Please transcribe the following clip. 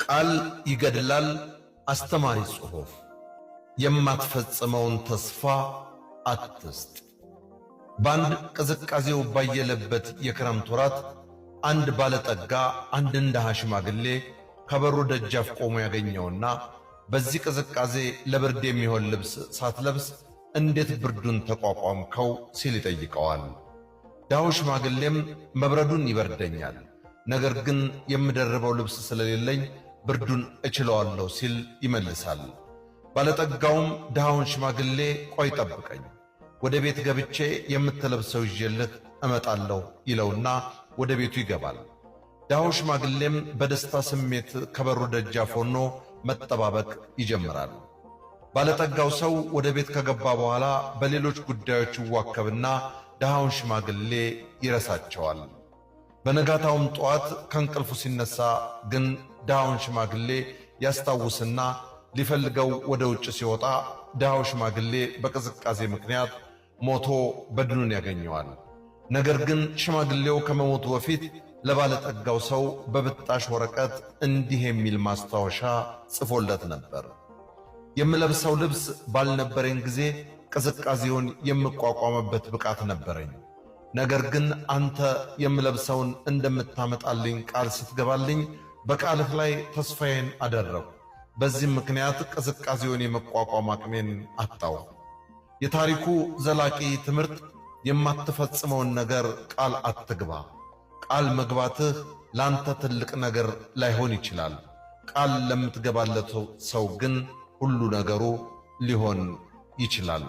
ቃል ይገድላል። አስተማሪ ጽሑፍ። የማትፈጽመውን ተስፋ አትስጥ። በአንድ ቅዝቃዜው ባየለበት የክረምት ወራት አንድ ባለጠጋ አንድን ድሃ ሽማግሌ ከበሩ ደጃፍ ቆሞ ያገኘውና በዚህ ቅዝቃዜ ለብርድ የሚሆን ልብስ ሳትለብስ እንዴት ብርዱን ተቋቋምከው ሲል ይጠይቀዋል። ድሃው ሽማግሌም መብረዱን ይበርደኛል፣ ነገር ግን የምደርበው ልብስ ስለሌለኝ ብርዱን እችለዋለሁ ሲል ይመልሳል። ባለጠጋውም ድሃውን ሽማግሌ ቆይ ጠብቀኝ፣ ወደ ቤት ገብቼ የምትለብሰው ይዤልህ እመጣለሁ ይለውና ወደ ቤቱ ይገባል። ድሃው ሽማግሌም በደስታ ስሜት ከበሩ ደጃፍ ሆኖ መጠባበቅ ይጀምራል። ባለጠጋው ሰው ወደ ቤት ከገባ በኋላ በሌሎች ጉዳዮች ይዋከብና ድሃውን ሽማግሌ ይረሳቸዋል። በነጋታውም ጠዋት ከእንቅልፉ ሲነሳ ግን ድሃውን ሽማግሌ ያስታውስና ሊፈልገው ወደ ውጭ ሲወጣ ድሃው ሽማግሌ በቅዝቃዜ ምክንያት ሞቶ በድኑን ያገኘዋል። ነገር ግን ሽማግሌው ከመሞቱ በፊት ለባለጠጋው ሰው በብጣሽ ወረቀት እንዲህ የሚል ማስታወሻ ጽፎለት ነበር። የምለብሰው ልብስ ባልነበረኝ ጊዜ ቅዝቃዜውን የምቋቋምበት ብቃት ነበረኝ። ነገር ግን አንተ የምለብሰውን እንደምታመጣልኝ ቃል ስትገባልኝ በቃልህ ላይ ተስፋዬን አደረግሁ። በዚህም ምክንያት ቅዝቃዜውን የመቋቋም አቅሜን አጣሁ። የታሪኩ ዘላቂ ትምህርት የማትፈጽመውን ነገር ቃል አትግባ። ቃል መግባትህ ላንተ ትልቅ ነገር ላይሆን ይችላል። ቃል ለምትገባለት ሰው ግን ሁሉ ነገሩ ሊሆን ይችላል።